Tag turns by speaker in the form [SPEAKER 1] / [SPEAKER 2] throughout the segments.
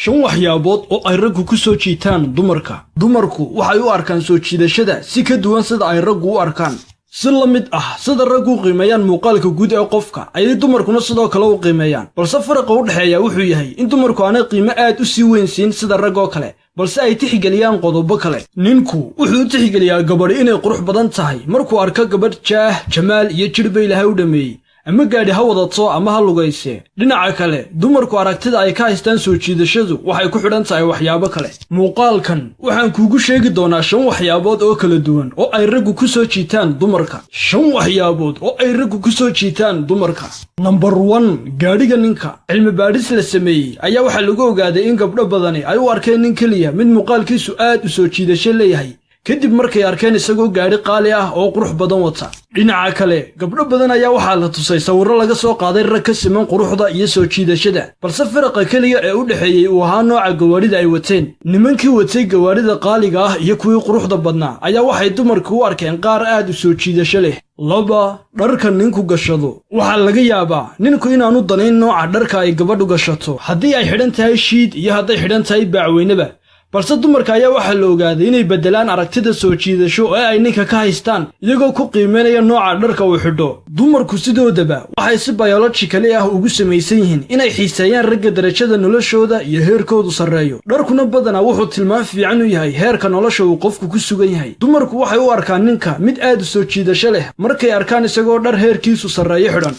[SPEAKER 1] Shan waxyaabood oo ay raggu ku soo jiitaan dumarka. Dumarku waxay u arkaan soo jiidashada si ka duwan sida ay raggu u arkaan. Si la mid ah sida raggu u qiimeeyaan muuqaalka guud ee qofka, ayay dumarkuna sidoo kale u qiimeeyaan. Balse faraqa u dhexeeya wuxuu yahay in dumarku aanay qiimo aad u sii weyn siin sida rag oo kale, balse ay tixgeliyaan qodobo kale. Ninku wuxuu u tixgeliyaa gabadhi inay qurux badan tahay markuu arko gabadh jaah, jamaal iyo jidh ba Ilaahay u dhammeeyey, ama gaadhi ha wadato ama ha lugayse. Dhinaca kale, dumarku aragtida ay ka haystaan soo jiidashadu waxay ku xidhan tahay waxyaabo kale. Muuqaalkan waxaan kuugu sheegi doonaa shan waxyaabood oo kala duwan oo ay raggu ku soo jiitaan dumarka. Shan waxyaabood oo ay raggu ku soo jiitaan dumarka. Number 1, gaadhiga ninka. Cilmi baadhis la sameeyey ayaa waxaa lagu ogaaday in gabdho badani ay u arkeen nin keliya mid muuqaalkiisu aad u soo jiidasho leeyahay kadib markay arkeen isagoo gaadhi qaali ah oo qurux badan wata. Dhinaca kale, gabdho badan ayaa waxaa la tusay sawirro laga soo qaaday rag ka siman quruxda iyo soo jiidashada, balse faraqa keliya ee u dhexeeyey uu ahaa nooca gawaadhida ay wateen. Nimankii watay gawaadhida qaaliga ah iyo kuwii quruxda badnaa ayaa waxay dumarku u arkeen qaar aad u soo jiidasho leh. 2, dharka ninku gashado. Waxaa laga yaabaa ninku inaanu danayn nooca dharka ay gabadhu gashato, haddii ay xidhan tahay shiid iyo hadday xidhan tahay baacweyneba. Balse dumarka ayaa waxaa la ogaaday inay beddelaan aragtida soo jiidasho ee ay ninka ka haystaan, iyagoo ku qiimeynaya nooca dharka uu xidho. Dumarku sidoodaba waxay si biologically ah ugu samaysan yihiin inay xiiseeyaan ragga darajada noloshooda iyo heerkoodu sarreeyo. Dharkuna badanaa wuxuu tilmaan fiican u yahay heerka nolosha uu qofku ku sugan yahay. Dumarku waxay u arkaan ninka mid aad u soo jiidasho leh markay arkaan isagoo dhar heerkiisu sarreeyo xidhan.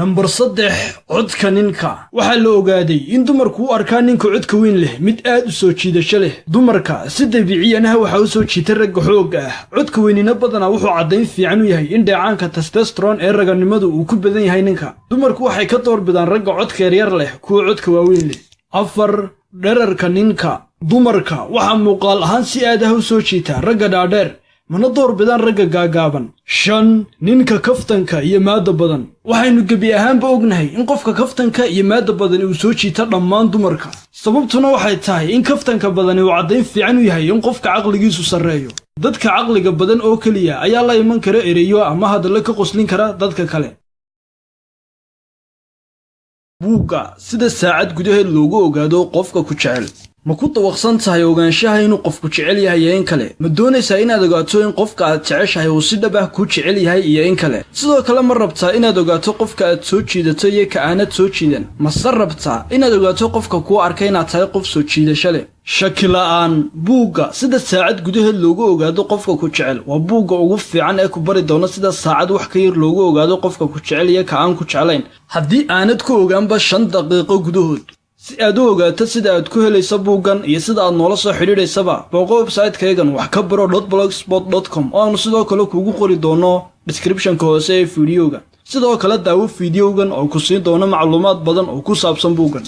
[SPEAKER 1] Number 3, codka ninka. Waxaa la ogaaday in dumarku u arkaan ninka codka weyn leh mid aad u soo jiidasho leh. Dumarka si dabiiciyanaha waxaa u soo jiita ragga xoogga ah. Codka weynina badanaa wuxuu caddayn fiican u yahay in dheecaanka testosterone ee raganimadu uu ku badan yahay ninka. Dumarku waxay ka doorbidaan ragga codka yaryar leh kuwa codka waaweyn leh. 4, dherarka ninka. Dumarka waxaa muuqaal ahaan si aad ah u soo jiita ragga dhaadheer, mana doorbidaan ragga gaagaaban. 5, ninka kaftanka iyo maadda badan. Waxaynu gebi ahaanba ognahay in qofka kaftanka iyo maadda badan uu soo jiita dhammaan dumarka. Sababtuna waxay tahay in kaftanka badani uu caddayn fiican u yahay in qofka caqligiisu sarreeyo. Dadka caqliga badan oo keliya ayaa la iman kara ereyo ama hadallo ka qoslin kara dadka kale. Buugga sida saacad gudaheed loogu ogaado qofka ku jecel. Ma ku dawaqsan tahay ogaanshaha inuu qofku jecel yahay iyo in kale? Ma doonaysaa inaad ogaato in qofka aad jeceshahay uu si dhab ah kuu jecel yahay iyo in kale? Sidoo kale, ma rabtaa inaad ogaato qofka aad soo jiidato iyo ka aanad soo jiidan? Mase rabtaa inaad ogaato qofka kuu arka inaad tahay qof soo jiidasho leh? Shaki la'aan, buugga sida saacad gudaheed loogu ogaado qofka ku jecel waa buugga ugu fiican ee ku bari doona sida saacad wax ka yar loogu ogaado qofka ku jecel iyo ka aan ku jeclayn, haddii aanad ku ogaanba 5 daqiiqo gudahood. Si aad u ogaato sida aad ku helayso buuggan iyo sida aad noola soo xidhiidhaysaba, booqo website-kaygan waxkabaro.blogspot.com, oo aanu sidoo kale kuugu qori doono descriptionka hoose ee fiidiyowga. Sidoo kale daawo fiidiyowgan oo ku siin doono macluumaad badan oo ku saabsan buuggan.